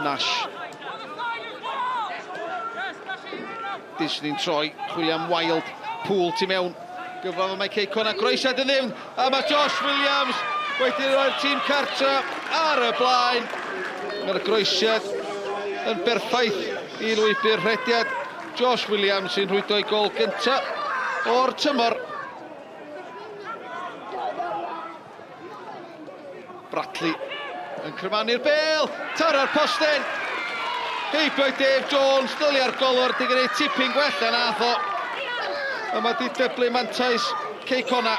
Nash. Disney'n troi, chwilio am Wild, Poole tu mewn. Gyfle mae Cei Connah, groesiad yn ddiwn, a mae Josh Williams wedi rhoi'r tîm cartra ar y blaen. Mae'r groesiad yn berffaith i lwybr rhediad Josh Williams sy'n rhwydo ei gol gyntaf o'r tymor. Bradley yn cryfanu'r bel, tara'r posten. Heibio i Dave Jones, dylia'r golwr, di gwneud tipyn gwell na nath o. A mae di dyblu mantais Cei Connah.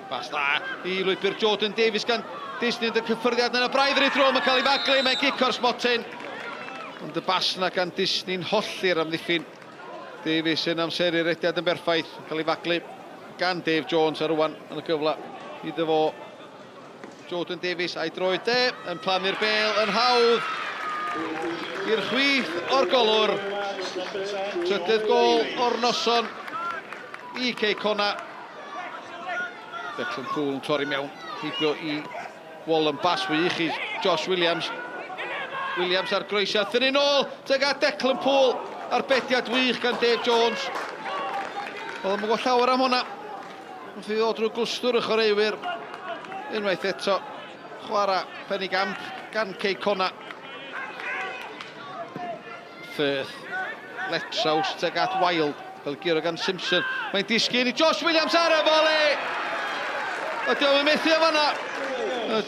Pas dda i lwybr Jordan Davies gan Disney yn y cyffyrddiad yna braidd yn ei dro, mae'n cael ei faglu, mae'n gic o'r smotyn. Ond y bas yna gan Disney'n holli'r amddiffyn. Davies yn amseru'r rediad yn berffaith, yn cael ei faglu gan Dave Jones a rwan yn y gyfle iddo fo. Jordan Davies a'i droed de yn plannu'r bêl yn hawdd i'r chwith o'r golwr. Trydydd gôl o'r noson i Cei Connah. Declan Poole yn torri mewn, heibio i Wallen, bas wych i Josh Williams. Williams ar groesiad, thynnu nôl, tuag at Declan Poole, arbediad wych gan Dave Jones. Oedd yn gwybod llawer am hwnna. Wrth i ddod drwy glwstwr y chwaraewyr, unwaith eto, chwarae penigamp gan Cei Connah. Firth, Letraws tuag at Wild, fel guro gan Simpson. Mae'n disgyn i Josh Williams ar y vole! Ydy o'n methu o fanna.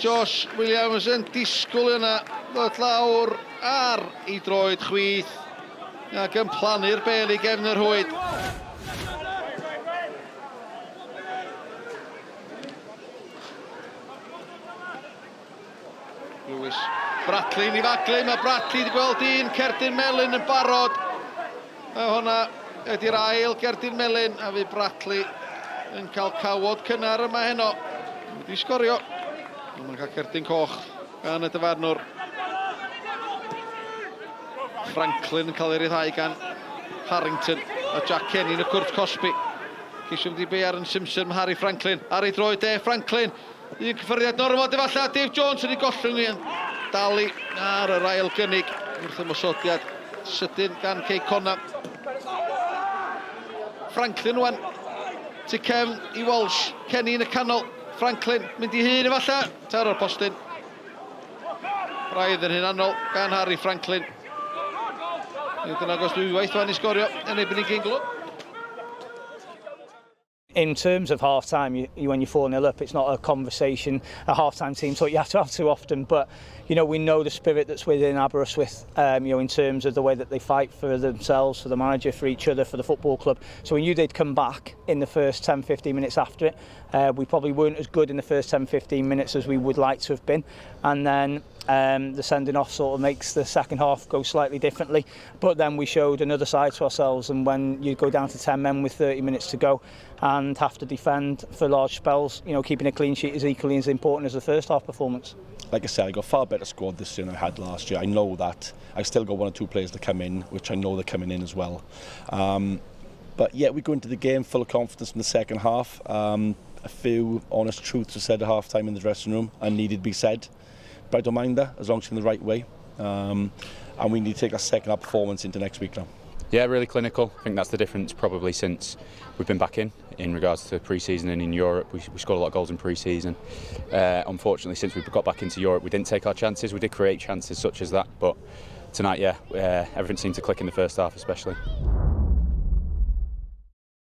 Josh Williams yn disgwyl yna, ddod lawr ar ei droed chwith ac yn plannu'r bel i gefn y rhwyd. Lewis Bradley yn ei faglu, mae Bradley wedi gweld un cerdyn melyn yn barod. A hwnna ydy'r ail gerdyn melyn, a fydd Bradley yn cael cawod cynnar yma heno. Wedi sgorio, ond mae'n cael cerdyn coch gan y dyfarnwr. Franklin yn cael ei ryddhau gan Harrington a Jack Kenny yn y cwrt cosbi. Ceisio mynd i be Aaron Simpson, mae Harry Franklin ar ei droed de, Franklin Un cyffyrddiad normal efallai, Dave Jones yn ei gollwng i yn dalu ar yr ail gynnig wrth ymosodiad sydyn gan Cei Connah. Franklin rwan, tu cefn i Walsh, Kenny yn y canol, Franklin mynd i hun efallai, taro'r postyn. Braidd yn hunanol gan Harry Franklin. Nid yn agos dwywaith fan i sgorio yn erbyn ei gyn-glwb. In terms of half time, you, you, when you're 4 0 up, it's not a conversation, a half time team talk you have to have too often. But, you know, we know the spirit that's within Aberystwyth, you know, in terms of the way that they fight for themselves, for the manager, for each other, for the football club. So we knew they'd come back in the first 10 15 minutes after it. We probably weren't as good in the first 10 15 minutes as we would like to have been. And then the sending off sort of makes the second half go slightly differently. But then we showed another side to ourselves, and when you go down to 10 men with 30 minutes to go and have to defend for large spells, you know, keeping a clean sheet is equally as important as the first half performance. Like I said, I got far better squad this year than I had last year. I know that. I still got one or two players to come in, which I know they're coming in as well. But yeah, we go into the game full of confidence in the second half. A few honest truths were said at half time in the dressing room and needed to be said. But I don't mind that, as long as it's in the right way. And we need to take our second half performance into next week now. Yeah, really clinical. I think that's the difference probably since we've been back in regards to pre-season and in Europe. We scored a lot of goals in pre-season. Unfortunately, since we got back into Europe, we didn't take our chances. We did create chances such as that, but tonight, yeah, everything seemed to click in the first half especially.